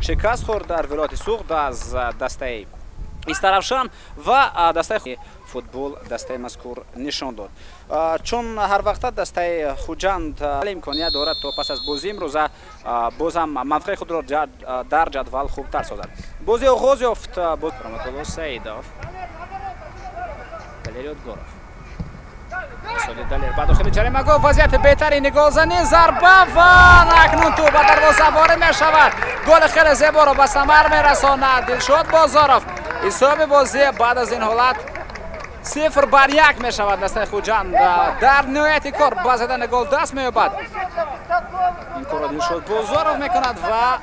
шикаст хӯрд дар вилояти Суғд аз дастаи Истаравшан ва дастаи футбол дастаи мазкур нишон дод. Чун ҳар вақта дастаи Хуҷанд имконият дорад то пас аз бозии имрӯза бозам мавқеи худро дар ҷадвал хубтар созад. Бозӣ оғоз ёфт. Раҳматулло Саидов, Далер Ёдгоров, Соли Далер ба дохили ҷаримагоҳ, вазъияти беҳтарини голзанӣ, зарба ва акнун тӯб ба дарвоза ворид мешавад. Голи хеле зеборо ба самар мерасонад Дилшод Бозоров. Ҳисоби бозӣ баъд аз ин ҳолат 0-1 мешавад. Дастаи Хуҷанд дар ниҳояти кор ба задани гол даст меёбад. Ин корро Дилшод Бозоров мекунад ва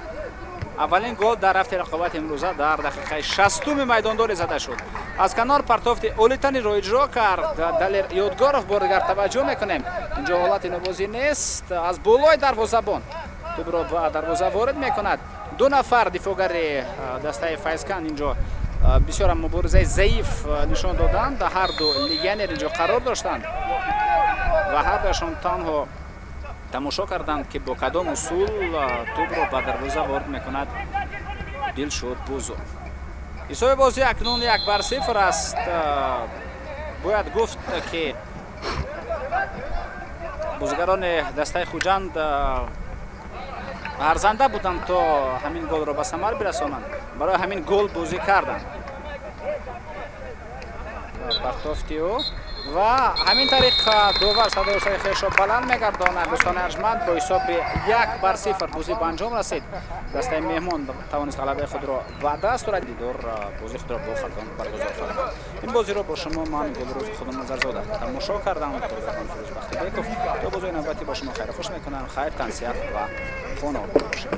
аввалин гол дар рафти рақобати имрӯза дар дақиқаи 60-уми майдондорӣ зада шуд. Аз канор партофти олитаниро иҷро кард Далер Ёдгоров. Бор дигар таваҷҷӯҳ мекунем, инҷо ҳолати нобозӣ нест. Аз болои дарвозабон тӯбро ба дарвоза ворид мекунад. Ду нафар дифоъгари дастаи Файзканд инҷо бисёр муборизаи заиф нишон доданд. Ҳар ду легионер инҷо қарор доштанд ва ҳар дуяшон танҳо тамошо карданд, ки бо кадом усул тӯбро ба дарвоза ворид мекунад Дилшод Бозоров. Ҳисоби бозӣ акнун 1-0 аст. Бояд гуфт, ки бозигарони дастаи Хуҷанд арзанда буданд то ҳамин голро ба самар бирасонанд. Барои ҳамин гол бозӣ карданд. Партофти ӯ ва ҳамин тариқ довар садои хешро баланд мегардонад. Дӯстони арҷманд, бо ҳисоби 1-0 бозӣ ба анҷом расид. Дастаи меҳмон тавонист ғалабаи худро ба даст орад. Дидор бозии худро бо Хатлон баргузор хоҳад кард. Ин бозиро бо шумо ман Гулрӯз Худоназарзода тамошо кардам. Фирӯз Бахтибеков. То бозии навбатӣ бо шумо хайру хуш мекунам. Хайр, тансиҳат ва хонобод бошед.